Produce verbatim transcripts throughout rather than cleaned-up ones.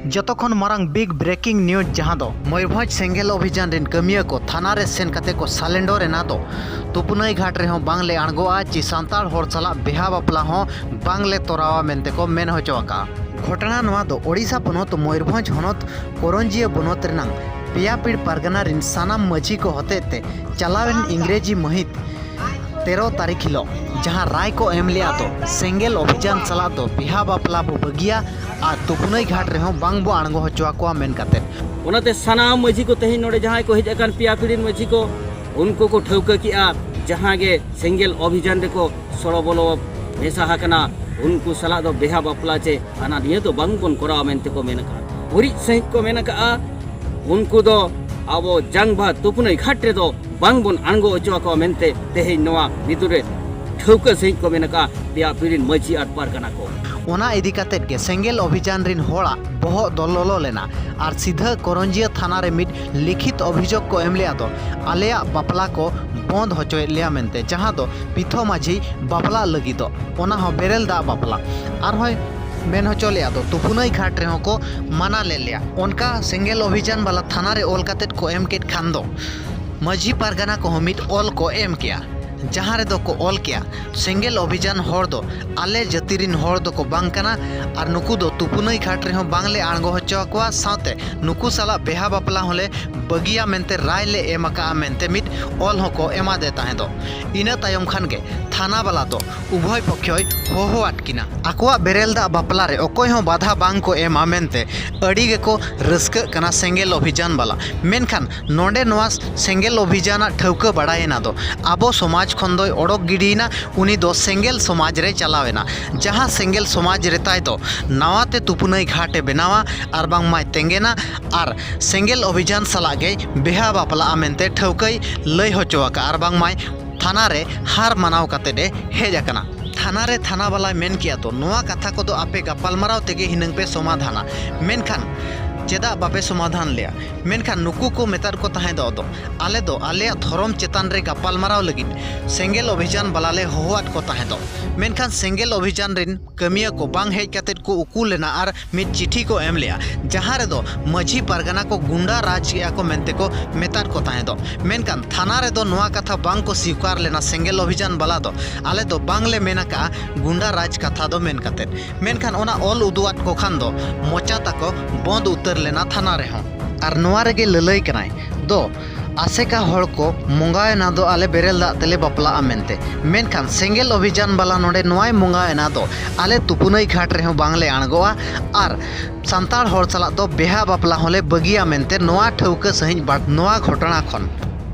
ᱡᱚᱛᱚ ᱠᱷᱚᱱ ᱢᱟᱨᱟᱝ big breaking news, ᱡᱟᱦᱟᱸ ᱫᱚ ᱢᱚᱭᱩᱨᱵᱷᱚᱸᱡᱽ ᱥᱮᱸᱜᱮᱞ ᱚᱵᱷᱤᱡᱟᱱ ᱨᱤᱱ ᱠᱟᱹᱢᱤᱭᱟᱹ ᱠᱚ ᱛᱷᱟᱱᱟ ᱨᱮ ᱥᱮᱱ ᱠᱟᱛᱮ ᱠᱚ surrender ᱮᱱᱟ ᱫᱚ, ᱛᱩᱯᱩᱱᱟᱹᱭ ᱜᱷᱟᱴ ᱨᱮᱦᱚᱸ ᱵᱟᱝ ᱞᱮ ᱟᱬᱜᱚᱜᱼᱟ ᱪᱮ ᱥᱟᱱᱛᱟᱲ ᱦᱚᱲ ᱥᱟᱞᱟᱜ ᱵᱤᱦᱟ ᱵᱟᱯᱞᱟ ᱦᱚᱸ ᱵᱟᱝ ᱞᱮ ᱛᱚᱨᱟᱣᱟ ᱢᱮᱱᱛᱮ ᱠᱚ ᱢᱮᱱ ᱦᱚᱪᱚ ᱟᱠᱟᱫᱼᱟ᱾ ᱜᱷᱚᱴᱚᱱᱟ ᱱᱚᱣᱟ ᱫᱚ ᱳᱰᱤᱥᱟ ᱯᱚᱱᱚᱛ ᱢᱚᱭᱩᱨᱵᱷᱚᱸᱡᱽ ᱦᱚᱱᱚᱛ ᱠᱚᱨᱚᱧᱡᱤᱭᱟᱹ ᱵᱚᱱᱚᱛ ᱨᱮᱱᱟᱝ ᱯᱮᱭᱟᱯᱤᱲ ᱯᱟᱨᱜᱟᱱᱟ ᱨᱤᱱ ᱥᱟᱱᱟᱢ ᱢᱟᱹᱡᱷᱤ ᱠᱚ ᱦᱚᱛᱮᱡ ᱛᱮ ᱪᱟᱞᱟᱣᱮᱱ ᱤᱝᱨᱮᱡᱤ ᱢᱟᱹᱦᱤᱛ ᱛᱮᱨᱚ ᱛᱟᱹᱨᱤᱠᱷ ᱦᱤᱞᱳᱜ ᱡᱟᱦᱟᱸ ᱨᱟᱭ ᱠᱚ ᱮᱢ ᱞᱮᱫᱼᱟ ᱫᱚ, ᱥᱮᱸᱜᱮᱞ ᱚᱵᱷᱤᱡᱟᱱ ᱥᱟᱞᱟᱜ ᱫᱚ ᱵᱤᱦᱟ ᱵᱟᱯᱞᱟ ᱵᱚ ᱵᱟᱹᱜᱤᱭᱟ ᱟᱨ ᱛᱩᱯᱩᱱᱟᱹᱭ ᱜᱷᱟᱴ ᱨᱮᱦᱚᱸ ᱵᱟᱝ ᱵᱚ ᱟᱬᱜᱚ ᱦᱚᱪᱚ ᱟᱠᱚᱣᱟ ᱢᱮᱱ ᱠᱟᱛᱮ᱾ ᱚᱱᱟᱛᱮ ᱥᱟᱱᱟᱢ ᱢᱟᱹᱡᱷᱤ ᱠᱚ ᱛᱮᱦᱮᱧ ᱱᱚᱰᱮ ᱡᱟᱦᱟᱸᱭ ᱠᱚ ᱦᱮᱡ ᱟᱠᱟᱱ ᱯᱮᱭᱟ ᱯᱤᱲᱦᱤ ᱨᱮᱱ ᱢᱟᱹᱡᱷᱤ ᱠᱚ, ᱩᱱᱠᱩ ᱠᱚ ᱴᱷᱟᱹᱣᱠᱟᱹ ᱠᱮᱜᱼᱟ, ᱡᱟᱦᱟᱸ ᱜᱮ ᱥᱮᱸᱜᱮᱞ ᱚᱵᱷᱤᱡᱟᱱ ᱨᱮᱠᱚ ᱥᱚᱲᱚᱵᱚᱞᱚ ᱢᱮᱥᱟ ᱟᱠᱟᱱᱟ, ᱩᱱᱠᱩ ᱥᱟᱞᱟᱜ ᱫᱚ ᱵᱤᱦᱟ ᱵᱟᱯᱞᱟ ᱪᱮ ᱦᱟᱱᱟ ᱱᱤᱭᱟᱹ ᱫᱚ ᱵᱟᱝ ᱵᱚᱱ ᱠᱚᱨᱟᱣᱟ ᱢᱮᱱᱛᱮ ᱠᱚ ᱢᱮᱱ ᱟᱠᱟᱫᱼᱟ᱾ ᱩᱨᱤᱡ ᱥᱟᱺᱦᱤᱡ ᱠᱚ ᱢᱮᱱ ᱟᱠᱟᱫᱼᱟ, ᱩᱱᱠᱩ ᱫᱚ ᱟᱵᱚ ᱡᱟᱝᱵᱟᱦᱟ ᱛᱩᱯᱩᱱᱟᱹᱭ ᱜᱷᱟᱴ ᱨᱮᱫᱚ ᱵᱟᱝ ᱵᱚᱱ ᱟᱬᱜᱚ ᱦᱚᱪᱚ ᱟᱠᱚᱣᱟ ᱢᱮᱱᱛᱮ ᱛᱮᱦᱮᱧ ᱱᱚᱣᱟ ᱢᱤᱫᱩᱱ ᱨᱮ ᱴᱷᱟᱹᱣᱠᱟᱹ ᱥᱟᱺᱦᱤᱡ ᱠᱚ ᱢᱮᱱ ᱟᱠᱟᱫᱼᱟ ᱯᱮᱭᱟ ᱯᱤᱲᱦᱤ ᱨᱮᱱ ᱢᱟᱹᱡᱷᱤ ᱟᱨ ᱯᱟᱨᱜᱟᱱᱟ ᱠᱚ᱾ ᱚᱱᱟ ᱤᱫᱤ ᱠᱟᱛᱮᱫ ᱜᱮ ᱥᱮᱸᱜᱮᱞ ᱚᱵᱷᱤᱡᱟᱱ ᱨᱤᱱ ᱦᱚᱲᱟᱜ ᱵᱚᱦᱚᱜ ᱫᱚ ᱞᱚᱞᱚ ᱞᱮᱱᱟ ᱟᱨ ᱥᱤᱫᱷᱟᱹ ᱠᱚᱨᱚᱧᱡᱤᱭᱟᱹ ᱛᱷᱟᱱᱟ ᱨᱮ ᱢᱤᱫ ᱞᱤᱠᱷᱤᱛ ᱚᱵᱷᱤᱡᱳᱜᱽ ᱠᱚ ᱮᱢ ᱞᱮᱫᱼᱟ ᱫᱚ, ᱟᱞᱮᱭᱟᱜ ᱵᱟᱯᱞᱟ ᱠᱚ ᱵᱚᱸᱫᱽ ᱦᱚᱪᱚᱭᱮᱫ ᱞᱮᱭᱟ ᱢᱮᱱᱛᱮ, ᱡᱟᱦᱟᱸ ᱫᱚ ᱯᱤᱛᱷᱚ ᱢᱟᱹᱡᱷᱤ ᱵᱟᱯᱞᱟᱜ ᱞᱟᱹᱜᱤᱫᱚᱜ, ᱚᱱᱟ ᱦᱚᱸ ᱵᱮᱨᱮᱞ ᱫᱟᱜ ᱵᱟᱯᱞᱟ᱾ ᱟᱨᱦᱚᱸᱭ ᱢᱮᱱ ᱦᱚᱪᱚ ᱞᱮᱫᱼᱟ ᱫᱚ, ᱛᱩᱯᱩᱱᱟᱹᱭ ᱜᱷᱟᱴ ᱨᱮᱦᱚᱸ ᱠᱚ ᱢᱟᱱᱟ ᱞᱮᱫ ᱞᱮᱭᱟ᱾ ᱚᱱᱠᱟ ᱥᱮᱸᱜᱮᱞ ᱚᱵᱷᱤᱡᱟᱱ ᱵᱟᱞᱟ ᱛᱷᱟᱱᱟ ᱨᱮ ᱚᱞ ᱠᱟᱛᱮᱫ ᱠᱚ ᱮᱢ ᱠᱮᱫ ᱠᱷᱟᱱ ᱫᱚ, ᱢᱟᱹᱡᱷᱤ ᱯᱟᱨᱜᱟᱱᱟ ᱠᱚᱦᱚᱸ ᱢᱤᱫ ᱚᱞ ᱠᱚ ᱮᱢ ᱠᱮᱜᱼᱟ, ᱡᱟᱦᱟᱸ ᱨᱮᱫᱚ ᱠᱚ ᱚᱞ ᱠᱮᱜᱼᱟ, ᱥᱮᱸᱜᱮᱞ ᱚᱵᱷᱤᱡᱟᱱ ᱦᱚᱲ ᱫᱚ ᱟᱞᱮ ᱡᱟᱹᱛᱤ ᱨᱤᱱ ᱦᱚᱲ ᱫᱚᱠᱚ ᱵᱟᱝ ᱠᱟᱱᱟ ᱟᱨ ᱱᱩᱠᱩ ᱫᱚ ᱛᱩᱯᱩᱱᱟᱹᱭ ᱜᱷᱟᱴ ᱨᱮᱦᱚᱸ ᱵᱟᱝ ᱞᱮ ᱟᱬᱜᱚ ᱦᱚᱪᱚ ᱟᱠᱚᱣᱟ, ᱥᱟᱶᱛᱮ ᱱᱩᱠᱩ ᱥᱟᱞᱟᱜ ᱵᱮᱦᱟ ᱵᱟᱯᱞᱟ ᱦᱚᱸᱞᱮ ᱵᱟᱹᱜᱤᱭᱟ ᱢᱮᱱᱛᱮ ᱨᱟᱭ ᱞᱮ ᱮᱢ ᱟᱠᱟᱜᱼᱟ ᱢᱮᱱᱛᱮ ᱢᱤᱫ ᱚᱞ ᱦᱚᱸᱠᱚ ᱮᱢᱟᱫᱮ ᱛᱟᱦᱮᱸ ᱫᱚ᱾ ᱤᱱᱟᱹ ᱛᱟᱭᱚᱢ ᱠᱷᱟᱱ ᱜᱮ ᱛᱷᱟᱱᱟ ᱵᱟᱞᱟ ᱫᱚ ᱩᱵᱷᱚᱭ ᱯᱚᱠᱷᱭᱚᱭ ᱦᱚᱦᱚᱣᱟᱫ ᱠᱤᱱᱟ᱾ ᱟᱠᱚᱣᱟᱜ ᱵᱮᱨᱮᱞ ᱫᱟᱜ ᱵᱟᱯᱞᱟ ᱨᱮ ᱚᱠᱚᱭ ᱦᱚᱸ ᱵᱟᱫᱷᱟ ᱵᱟᱝ ᱠᱚ ᱮᱢᱟ ᱢᱮᱱᱛᱮ ᱟᱹᱰᱤ ᱜᱮᱠᱚ ᱨᱟᱹᱥᱠᱟᱹᱜ ᱠᱟᱱᱟ ᱥᱮᱸᱜᱮᱞ ᱚᱵᱷᱤᱡᱟᱱ ᱵᱟᱞᱟ᱾ ᱢᱮᱱᱠᱷᱟᱱ ᱱᱚᱰᱮ ᱱᱚᱣᱟ ᱥᱮᱸᱜᱮᱞ ᱚᱵᱷᱤᱡᱟᱱᱟᱜ ᱴᱷᱟᱹᱣᱠᱟᱹ ᱵᱟᱲᱟᱭᱮᱱᱟ ᱫᱚ, ᱟᱵᱚ ᱥᱚᱢᱟᱡᱽ ᱠᱷᱚᱱ ᱫᱚᱭ ᱚᱰᱚᱠ ᱜᱤᱰᱤᱭᱮᱱᱟ, ᱩᱱᱤ ᱫᱚ ᱥᱮᱸᱜᱮᱞ ᱥᱚᱢᱟᱡᱽ ᱨᱮ ᱪᱟᱞᱟᱣ ᱮᱱᱟ᱾ ᱡᱟᱦᱟᱸ ᱥᱮᱸᱜᱮᱞ ᱥᱚᱢᱟᱡᱽ ᱨᱮ ᱛᱟᱭ ᱫᱚ ᱱᱟᱣᱟ ᱛᱮ ᱛᱩᱯᱩᱱᱟᱹᱭ ᱜᱷᱟᱴ ᱮ ᱵᱮᱱᱟᱣᱟ ᱟᱨ ᱵᱟᱝᱢᱟᱭ ᱛᱮᱸᱜᱮᱱᱟ ᱟᱨ ᱥᱮᱸᱜᱮᱞ ᱚᱵᱷᱤᱡᱟᱱ ᱥᱟᱞᱟᱜ ᱜᱮᱭ ᱵᱮᱦᱟ ᱵᱟᱯᱞᱟᱜᱼᱟ ᱢᱮᱱᱛᱮ ᱴᱷᱟᱹᱣᱠᱟᱹᱭ ᱞᱟᱹᱭ ᱦᱚᱪᱚ ᱟᱠᱟᱫᱼᱟ ᱟᱨ ᱵᱟᱝᱢᱟᱭ ᱛᱷᱟᱱᱟ ᱨᱮ ᱦᱟᱨ ᱢᱟᱱᱟᱣ ᱠᱟᱛᱮᱫ ᱮ ᱦᱮᱡ ᱟᱠᱟᱱᱟ᱾ ᱛᱷᱟᱱᱟ ᱨᱮ ᱛᱷᱟᱱᱟ ᱵᱟᱞᱟᱭ ᱢᱮᱱ ᱠᱮᱜᱼᱟ ᱛᱚ, ᱱᱚᱣᱟ ᱠᱟᱛᱷᱟ ᱠᱚᱫᱚ ᱟᱯᱮ ᱜᱟᱯᱟᱞᱢᱟᱨᱟᱣ ᱛᱮᱜᱮ ᱦᱤᱱᱟᱹᱝ ᱯᱮ ᱥᱚᱢᱟᱫᱷᱟᱱᱟ᱾ ᱢᱮᱱᱠᱷᱟᱱ ᱪᱮᱫᱟᱜ ᱵᱟᱯᱮ ᱥᱚᱢᱟᱫᱷᱟᱱ ᱞᱮᱭᱟ? ᱢᱮᱱᱠᱷᱟᱱ ᱱᱩᱠᱩ ᱠᱚ ᱢᱮᱛᱟᱫ ᱠᱚ ᱛᱟᱦᱮᱸᱫᱚᱜ ᱫᱚ, ᱟᱞᱮ ᱫᱚ ᱟᱞᱮᱭᱟᱜ ᱫᱷᱚᱨᱚᱢ ᱪᱮᱛᱟᱱ ᱨᱮ ᱜᱟᱯᱟᱞᱢᱟᱨᱟᱣ ᱞᱟᱹᱜᱤᱫ ᱥᱮᱸᱜᱮᱞ ᱚᱵᱷᱤᱡᱟᱱ ᱵᱟᱞᱟ ᱞᱮ ᱦᱚᱦᱚᱣᱟᱫ ᱠᱚ ᱛᱟᱦᱮᱸᱫᱚᱜ᱾ ᱢᱮᱱᱠᱷᱟᱱ ᱥᱮᱸᱜᱮᱞ ᱚᱵᱷᱤᱡᱟᱱ ᱨᱮᱱ ᱠᱟᱹᱢᱤᱭᱟᱹ ᱠᱚ ᱵᱟᱝ ᱦᱮᱡ ᱠᱟᱛᱮᱫ ᱠᱚ ᱩᱠᱩ ᱞᱮᱱᱟ ᱟᱨ ᱢᱤᱫ ᱪᱤᱴᱷᱤ ᱠᱚ ᱮᱢ ᱞᱮᱜᱼᱟ, ᱡᱟᱦᱟᱸ ᱨᱮᱫᱚ ᱢᱟᱹᱡᱷᱤ ᱯᱟᱨᱜᱟᱱᱟ ᱠᱚ ᱜᱩᱱᱰᱟ ᱨᱟᱡᱽ ᱠᱮᱜᱼᱟ ᱠᱚ ᱢᱮᱱᱛᱮ ᱠᱚ ᱢᱮᱛᱟᱫ ᱠᱚ ᱛᱟᱦᱮᱸᱫᱚᱜ᱾ ᱢᱮᱱᱠᱷᱟᱱ ᱛᱷᱟᱱᱟ ᱨᱮᱫᱚ ᱱᱚᱣᱟ ᱠᱟᱛᱷᱟ ᱵᱟᱝ ᱠᱚ ᱥᱤᱠᱟᱨ ᱞᱮᱱᱟ ᱥᱮᱸᱜᱮᱞ ᱚᱵᱷᱤᱡᱟᱱ ᱵᱟᱞᱟ ᱫᱚ, ᱟᱞᱮ ᱫᱚ ᱵᱟᱝ ᱞᱮ ᱢᱮᱱ ᱟᱠᱟᱜᱼᱟ ᱜᱩᱱᱰᱟ ᱨᱟᱡᱽ ᱠᱟᱛᱷᱟ ᱫᱚ ᱢᱮᱱ ᱠᱟᱛᱮᱫ᱾ ᱢᱮᱱᱠᱷᱟᱱ ᱚᱱᱟ ᱚᱞ ᱩᱫᱩᱜ ᱟᱫ ᱠᱚ ᱠᱷᱟᱱ ᱫᱚ ᱢᱚᱪᱟ ᱛᱟᱠᱚ ᱵᱚᱸᱫ ᱩᱛᱟᱹᱨ ᱞᱮᱱᱟ ᱛᱷᱟᱱᱟ ᱨᱮᱦᱚᱸ᱾ ᱟᱨ ᱱᱚᱣᱟ ᱨᱮᱜᱮ ᱞᱟᱹᱞᱟᱹᱭ ᱠᱟᱱᱟᱭ ᱫᱚ, ᱟᱥᱮᱠᱟ ᱦᱚᱲ ᱠᱚ ᱢᱚᱸᱜᱟᱣᱮᱱᱟ ᱫᱚ ᱟᱞᱮ ᱵᱮᱨᱮᱞ ᱫᱟᱜ ᱛᱮᱞᱮ ᱵᱟᱯᱞᱟᱜᱼᱟ ᱢᱮᱱᱛᱮ᱾ ᱢᱮᱱᱠᱷᱟᱱ ᱥᱮᱸᱜᱮᱞ ᱚᱵᱷᱤᱡᱟᱱ ᱵᱟᱞᱟ ᱱᱚᱰᱮ ᱱᱚᱣᱟᱭ ᱢᱚᱸᱜᱟᱣᱮᱱᱟ ᱫᱚ, ᱟᱞᱮ ᱛᱩᱯᱩᱱᱟᱹᱭ ᱜᱷᱟᱴ ᱨᱮᱦᱚᱸ ᱵᱟᱝᱞᱮ ᱟᱬᱜᱚᱜᱼᱟ ᱟᱨ ᱥᱟᱱᱛᱟᱲ ᱦᱚᱲ ᱥᱟᱞᱟᱜ ᱫᱚ ᱵᱮᱦᱟ ᱵᱟᱯᱞᱟ ᱦᱚᱸᱞᱮ ᱵᱟᱹᱜᱤᱭᱟ ᱢᱮᱱᱛᱮ ᱱᱚᱣᱟ ᱴᱷᱟᱹᱣᱠᱟᱹ ᱥᱟᱺᱦᱤᱡ ᱵᱟᱰ-, ᱱᱚᱣᱟ ᱜᱷᱚᱴᱚᱱᱟ ᱠᱷᱚᱱ,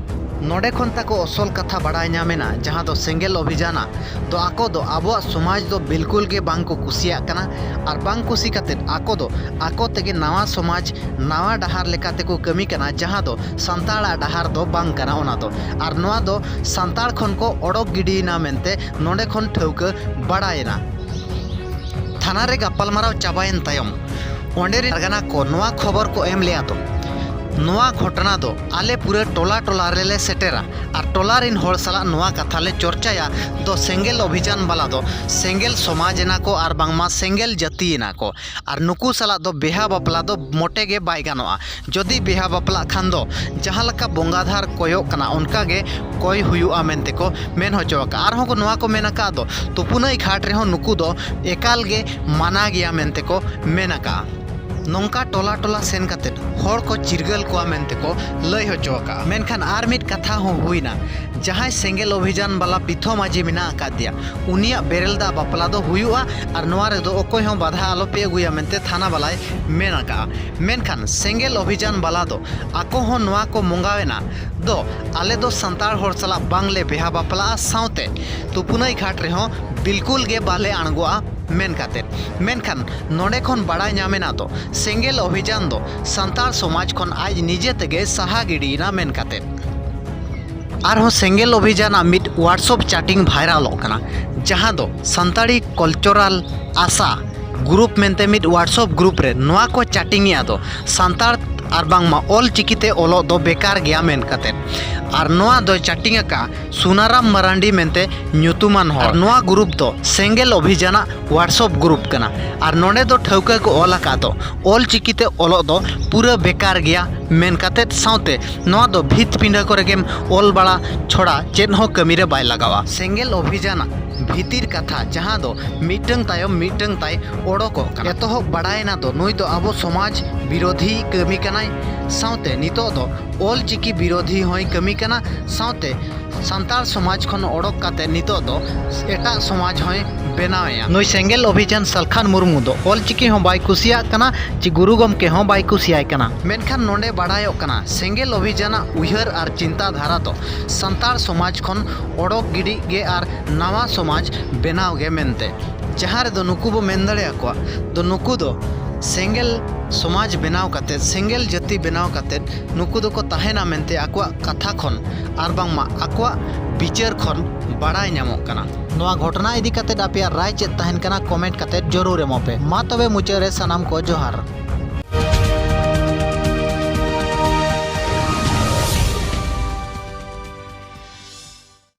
ᱱᱚᱰᱮ ᱠᱷᱚᱱ ᱛᱟᱠᱚ ᱚᱥᱚᱞ ᱠᱟᱛᱷᱟ ᱵᱟᱲᱟᱭ ᱧᱟᱢ ᱮᱱᱟ, ᱡᱟᱦᱟᱸ ᱫᱚ ᱥᱮᱸᱜᱮᱞ ᱚᱵᱷᱤᱡᱟᱱᱟ ᱫᱚ ᱟᱠᱚ ᱫᱚ ᱟᱵᱚᱣᱟᱜ ᱥᱚᱢᱟᱡᱽ ᱫᱚ ᱵᱤᱞᱠᱩᱞ ᱜᱮ ᱵᱟᱝ ᱠᱚ ᱠᱩᱥᱤᱭᱟᱜ ᱠᱟᱱᱟ᱾ ᱟᱨ ᱵᱟᱝ ᱠᱩᱥᱤ ᱠᱟᱛᱮᱫ ᱟᱠᱚ ᱫᱚ ᱟᱠᱚ ᱛᱮᱜᱮ ᱱᱟᱣᱟ ᱥᱚᱢᱟᱡᱽ, ᱱᱟᱣᱟ ᱰᱟᱦᱟᱨ ᱞᱮᱠᱟ ᱛᱮᱠᱚ ᱠᱟᱹᱢᱤ ᱠᱟᱱᱟ, ᱡᱟᱦᱟᱸ ᱫᱚ ᱥᱟᱱᱛᱟᱲᱟᱜ ᱰᱟᱦᱟᱨ ᱫᱚ ᱵᱟᱝ ᱠᱟᱱᱟ᱾ ᱚᱱᱟ ᱫᱚ, ᱟᱨ ᱱᱚᱣᱟ ᱫᱚ ᱥᱟᱱᱛᱟᱲ ᱠᱷᱚᱱ ᱠᱚ ᱚᱰᱚᱠ ᱜᱤᱰᱤᱭᱮᱱᱟ ᱢᱮᱱᱛᱮ ᱱᱚᱰᱮ ᱠᱷᱚᱱ ᱴᱷᱟᱹᱣᱠᱟᱹ ᱵᱟᱲᱟᱭᱮᱱᱟ᱾ ᱛᱷᱟᱱᱟ ᱨᱮ ᱜᱟᱯᱟᱞᱢᱟᱨᱟᱣ ᱪᱟᱵᱟᱭᱮᱱ ᱛᱟᱭᱚᱢ, ᱚᱸᱰᱮ ᱨᱮᱱ ᱯᱟᱨᱜᱟᱱᱟ ᱠᱚ ᱱᱚᱣᱟ ᱠᱷᱚᱵᱚᱨ ᱠᱚ ᱮᱢ ᱞᱮᱜᱼᱟ ᱫᱚ, ᱱᱚᱣᱟ ᱜᱷᱚᱴᱚᱱᱟ ᱫᱚ ᱟᱞᱮ ᱯᱩᱨᱟᱹ ᱴᱚᱞᱟ ᱴᱚᱞᱟ ᱨᱮᱞᱮ ᱥᱮᱴᱮᱨᱟ ᱟᱨ ᱴᱚᱞᱟ ᱨᱮᱱ ᱦᱚᱲ ᱥᱟᱞᱟᱜ ᱱᱚᱣᱟ ᱠᱟᱛᱷᱟ ᱞᱮ ᱪᱚᱨᱪᱟᱭᱟ ᱫᱚ, ᱥᱮᱸᱜᱮᱞ ᱚᱵᱷᱤᱡᱟᱱ ᱵᱟᱞᱟ ᱫᱚ ᱥᱮᱸᱜᱮᱞ ᱥᱚᱢᱟᱡᱽ ᱮᱱᱟ ᱠᱚ ᱟᱨ ᱵᱟᱝᱢᱟ ᱥᱮᱸᱜᱮᱞ ᱡᱟᱹᱛᱤ ᱮᱱᱟ ᱠᱚ᱾ ᱟᱨ ᱱᱩᱠᱩ ᱥᱟᱞᱟᱜ ᱫᱚ ᱵᱮᱦᱟ ᱵᱟᱯᱞᱟ ᱫᱚ ᱢᱚᱴᱮ ᱜᱮ ᱵᱟᱭ ᱜᱟᱱᱚᱜᱼᱟ᱾ ᱡᱩᱫᱤ ᱵᱮᱦᱟ ᱵᱟᱯᱞᱟᱜ ᱠᱷᱟᱱ ᱫᱚ ᱡᱟᱦᱟᱸ ᱞᱮᱠᱟ ᱵᱚᱸᱜᱟ ᱫᱷᱟᱨ ᱠᱚᱭᱚᱜ ᱠᱟᱱᱟ, ᱚᱱᱠᱟ ᱜᱮ ᱠᱚᱭ ᱦᱩᱭᱩᱜᱼᱟ ᱢᱮᱱᱛᱮ ᱠᱚ ᱢᱮᱱ ᱦᱚᱪᱚ ᱟᱠᱟᱫᱼᱟ᱾ ᱟᱨᱦᱚᱸ ᱠᱚ ᱱᱚᱣᱟ ᱠᱚ ᱢᱮᱱ ᱟᱠᱟᱫ ᱫᱚ, ᱛᱩᱯᱩᱱᱟᱹᱭ ᱜᱷᱟᱴ ᱨᱮᱦᱚᱸ ᱱᱩᱠᱩ ᱫᱚ ᱮᱠᱟᱞ ᱜᱮ ᱢᱟᱱᱟ ᱜᱮᱭᱟ ᱢᱮᱱᱛᱮ ᱠᱚ ᱢᱮᱱ ᱟᱠᱟᱫᱼᱟ᱾ ᱱᱚᱝᱠᱟ ᱴᱚᱞᱟ ᱴᱚᱞᱟ ᱥᱮᱱ ᱠᱟᱛᱮᱫ ᱦᱚᱲ ᱠᱚ ᱪᱤᱨᱜᱟᱹᱞ ᱠᱚᱣᱟ ᱢᱮᱱᱛᱮ ᱠᱚ ᱞᱟᱹᱭ ᱦᱚᱪᱚ ᱟᱠᱟᱫᱼᱟ᱾ ᱢᱮᱱᱠᱷᱟᱱ ᱟᱨ ᱢᱤᱫ ᱠᱟᱛᱷᱟ ᱦᱚᱸ ᱦᱩᱭᱱᱟ, ᱡᱟᱦᱟᱸᱭ ᱥᱮᱸᱜᱮᱞ ᱚᱵᱷᱤᱡᱟᱱ ᱵᱟᱞᱟ ᱯᱤᱛᱷᱚ ᱢᱟᱹᱡᱷᱤ ᱢᱮᱱᱟᱜ ᱟᱠᱟᱫᱮᱭᱟ, ᱩᱱᱤᱭᱟᱜ ᱵᱮᱨᱮᱞ ᱫᱟᱜ ᱵᱟᱯᱞᱟ ᱫᱚ ᱦᱩᱭᱩᱜᱼᱟ ᱟᱨ ᱱᱚᱣᱟ ᱨᱮᱫᱚ ᱚᱠᱚᱭ ᱦᱚᱸ ᱵᱟᱫᱷᱟ ᱟᱞᱚᱯᱮ ᱟᱹᱜᱩᱭᱟ ᱢᱮᱱᱛᱮ ᱛᱷᱟᱱᱟ ᱵᱟᱞᱟᱭ ᱢᱮᱱ ᱟᱠᱟᱫᱼᱟ᱾ ᱢᱮᱱᱠᱷᱟᱱ ᱥᱮᱸᱜᱮᱞ ᱚᱵᱷᱤᱡᱟᱱ ᱵᱟᱞᱟ ᱫᱚ ᱟᱠᱚ ᱦᱚᱸ ᱱᱚᱣᱟ ᱠᱚ ᱢᱚᱸᱜᱟᱣᱮᱱᱟ ᱫᱚ, ᱟᱞᱮ ᱫᱚ ᱥᱟᱱᱛᱟᱲ ᱦᱚᱲ ᱥᱟᱞᱟᱜ ᱵᱟᱝᱞᱮ ᱵᱮᱦᱟ ᱵᱟᱯᱞᱟᱜᱼᱟ, ᱥᱟᱶᱛᱮ ᱛᱩᱯᱩᱱᱟᱹᱭ ᱜᱷᱟᱴ ᱨᱮᱦᱚᱸ ᱵᱤᱞᱠᱩᱞ ᱜᱮ ᱵᱟᱞᱮ ᱟᱬᱜᱚᱜᱼᱟ ᱢᱮᱱ ᱠᱟᱛᱮᱫ᱾ ᱢᱮᱱᱠᱷᱟᱱ ᱱᱚᱰᱮ ᱠᱷᱚᱱ ᱵᱟᱲᱟᱭ ᱧᱟᱢᱮᱱᱟ ᱫᱚ, ᱥᱮᱸᱜᱮᱞ ᱚᱵᱷᱤᱡᱟᱱ ᱫᱚ ᱥᱟᱱᱛᱟᱲ ᱥᱚᱢᱟᱡᱽ ᱠᱷᱚᱱ ᱟᱡ ᱱᱤᱡᱮ ᱛᱮᱜᱮ ᱥᱟᱦᱟ ᱜᱤᱰᱤᱭᱮᱱᱟ ᱢᱮᱱ ᱠᱟᱛᱮᱫ᱾ ᱟᱨᱦᱚᱸ ᱥᱮᱸᱜᱮᱞ ᱚᱵᱷᱤᱡᱟᱱᱟᱜ ᱢᱤᱫ WhatsApp chatting ᱵᱷᱟᱭᱨᱟᱞᱚᱜ ᱠᱟᱱᱟ, ᱡᱟᱦᱟᱸ ᱫᱚ ᱥᱟᱱᱛᱟᱲᱤ ᱠᱟᱞᱪᱟᱨᱟᱞ ᱟᱥᱟ ᱜᱨᱩᱯ ᱢᱮᱱᱛᱮ ᱢᱤᱫ WhatsApp ᱜᱨᱩᱯ ᱨᱮ ᱱᱚᱣᱟ ᱠᱚ ᱪᱟᱴᱤᱝ ᱮᱫᱟ ᱫᱚ ᱥᱟᱱᱛᱟᱲ ᱟᱨ ᱵᱟᱝᱢᱟ ᱚᱞ ᱪᱤᱠᱤᱛᱮ ᱚᱞᱚᱜ ᱫᱚ ᱵᱮᱠᱟᱨ ᱜᱮᱭᱟ ᱢᱮᱱ ᱠᱟᱛᱮᱫ᱾ ᱟᱨ ᱱᱚᱣᱟ ᱫᱚᱭ ᱪᱟᱴᱤᱝ ᱟᱠᱟᱫᱼᱟ ᱥᱩᱱᱟᱨᱟᱢ ᱢᱟᱨᱟᱱᱰᱤ ᱢᱮᱱᱛᱮ ᱧᱩᱛᱩᱢᱟᱱ ᱦᱚᱲ᱾ ᱟᱨ ᱱᱚᱣᱟ ᱜᱨᱩᱯ ᱫᱚ ᱥᱮᱸᱜᱮᱞ ᱚᱵᱷᱤᱡᱟᱱᱟᱜ WhatsApp ᱜᱨᱩᱯ ᱠᱟᱱᱟ᱾ ᱟᱨ ᱱᱚᱰᱮ ᱫᱚ ᱴᱷᱟᱹᱣᱠᱟᱹ ᱠᱚ ᱚᱞ ᱟᱠᱟᱫ ᱫᱚ ᱚᱞ ᱪᱤᱠᱤᱛᱮ ᱚᱞᱚᱜ ᱫᱚ ᱯᱩᱨᱟᱹ ᱵᱮᱠᱟᱨ ᱜᱮᱭᱟ ᱢᱮᱱ ᱠᱟᱛᱮᱫ, ᱥᱟᱶᱛᱮ ᱱᱚᱣᱟ ᱫᱚ ᱵᱷᱤᱛ ᱯᱤᱸᱰᱟᱹ ᱠᱚᱨᱮ ᱜᱮᱢ ᱚᱞ ᱵᱟᱲᱟ ᱪᱷᱚᱲᱟ ᱪᱮᱫ ᱦᱚᱸ ᱠᱟᱹᱢᱤ ᱨᱮ ᱵᱟᱭ ᱞᱟᱜᱟᱣᱟ᱾ ᱥᱮᱸᱜᱮᱞ ᱚᱵᱷᱤᱡᱟᱱᱟᱜ ᱵᱷᱤᱛᱤᱨ ᱠᱟᱛᱷᱟ, ᱡᱟᱦᱟᱸ ᱫᱚ ᱢᱤᱫᱴᱟᱝ ᱛᱟᱭᱚᱢ ᱢᱤᱫᱴᱟᱝ ᱛᱟᱭ ᱚᱰᱚᱠᱚᱜ ᱠᱟᱱᱟ᱾ ᱮᱛᱚᱦᱚᱵ ᱵᱟᱲᱟᱭᱮᱱᱟ ᱫᱚ ᱱᱩᱭ ᱫᱚ ᱟᱵᱚ ᱥᱚᱢᱟᱡᱽ ᱵᱤᱨᱳᱫᱷᱤ ᱠᱟᱹᱢᱤ ᱠᱟᱱᱟᱭ, ᱥᱟᱶᱛᱮ ᱱᱤᱛᱚᱜ ᱫᱚ ᱚᱞ ᱪᱤᱠᱤ ᱵᱤᱨᱳᱫᱷᱤ ᱦᱚᱸᱭ ᱠᱟᱹᱢᱤ ᱠᱟᱱᱟ, ᱥᱟᱶᱛᱮ ᱥᱟᱱᱛᱟᱲ ᱥᱚᱢᱟᱡᱽ ᱠᱷᱚᱱ ᱚᱰᱚᱠ ᱠᱟᱛᱮ ᱱᱤᱛᱚᱜ ᱫᱚ ᱮᱴᱟᱜ ᱥᱚᱢᱟᱡᱽ ᱦᱚᱸᱭ ᱵᱮᱱᱟᱣᱮᱫᱼᱟ᱾ ᱱᱩᱭ ᱥᱮᱸᱜᱮᱞ ᱚᱵᱷᱤᱡᱟᱱ ᱥᱟᱞᱠᱷᱟᱱ ᱢᱩᱨᱢᱩ ᱫᱚ ᱚᱞ ᱪᱤᱠᱤ ᱦᱚᱸ ᱵᱟᱭ ᱠᱩᱥᱤᱭᱟᱜ ᱠᱟᱱᱟ, ᱪᱮ ᱜᱩᱨᱩ ᱜᱚᱢᱠᱮ ᱦᱚᱸ ᱵᱟᱭ ᱠᱩᱥᱤᱭᱟᱭ ᱠᱟᱱᱟ᱾ ᱢᱮᱱᱠᱷᱟᱱ ᱱᱚᱰᱮ ᱵᱟᱲᱟᱭᱚᱜ ᱠᱟᱱᱟ, ᱥᱮᱸᱜᱮᱞ ᱚᱵᱷᱤᱡᱟᱱᱟᱜ ᱩᱭᱦᱟᱹᱨ ᱟᱨ ᱪᱤᱱᱛᱟ ᱫᱷᱟᱨᱟ ᱫᱚ ᱥᱟᱱᱛᱟᱲ ᱥᱚᱢᱟᱡᱽ ᱠᱷᱚᱱ ᱚᱰᱚᱠ ᱜᱤᱰᱤᱜ ᱜᱮ ᱟᱨ ᱱᱟᱣᱟ ᱥᱚᱢᱟᱡᱽ ᱵᱮᱱᱟᱣ ᱜᱮ ᱢᱮᱱᱛᱮ, ᱡᱟᱦᱟᱸ ᱨᱮᱫᱚ ᱱᱩᱠᱩ ᱵᱚ ᱢᱮᱱ ᱫᱟᱲᱮᱭᱟᱠᱚᱣᱟ ᱫᱚ ᱱᱩᱠᱩ ᱫᱚ ᱥᱮᱸᱜᱮᱞ ᱥᱚᱢᱟᱡᱽ ᱵᱮᱱᱟᱣ ᱠᱟᱛᱮ, ᱥᱮᱸᱜᱮᱞ ᱡᱟᱹᱛᱤ ᱵᱮᱱᱟᱣ ᱠᱟᱛᱮ ᱱᱩᱠᱩ ᱫᱚᱠᱚ ᱛᱟᱦᱮᱱᱟ ᱢᱮᱱᱛᱮ ᱟᱠᱚᱣᱟᱜ ᱠᱟᱛᱷᱟ ᱠᱷᱚᱱ ᱟᱨ ᱵᱟᱝᱢᱟ ᱟᱠᱚᱣᱟᱜ ᱵᱤᱪᱟᱹᱨ ᱠᱷᱚᱱ ᱵᱟᱲᱟᱭ ᱧᱟᱢᱚᱜ ᱠᱟᱱᱟ᱾ ᱱᱚᱣᱟ ᱜᱷᱚᱴᱚᱱᱟ ᱤᱫᱤ ᱠᱟᱛᱮ ᱟᱯᱮᱭᱟᱜ ᱨᱟᱭ ᱪᱮᱫ ᱛᱟᱦᱮᱱ ᱠᱟᱱᱟ, ᱠᱚᱢᱮᱱᱴ ᱠᱟᱛᱮ ᱡᱚᱨᱩᱨ ᱮᱢᱚᱜ ᱯᱮ᱾ ᱢᱟ ᱛᱚᱵᱮ ᱢᱩᱪᱟᱹᱫ ᱨᱮ ᱥᱟᱱᱟᱢ ᱠᱚ ᱡᱚᱦᱟᱨ᱾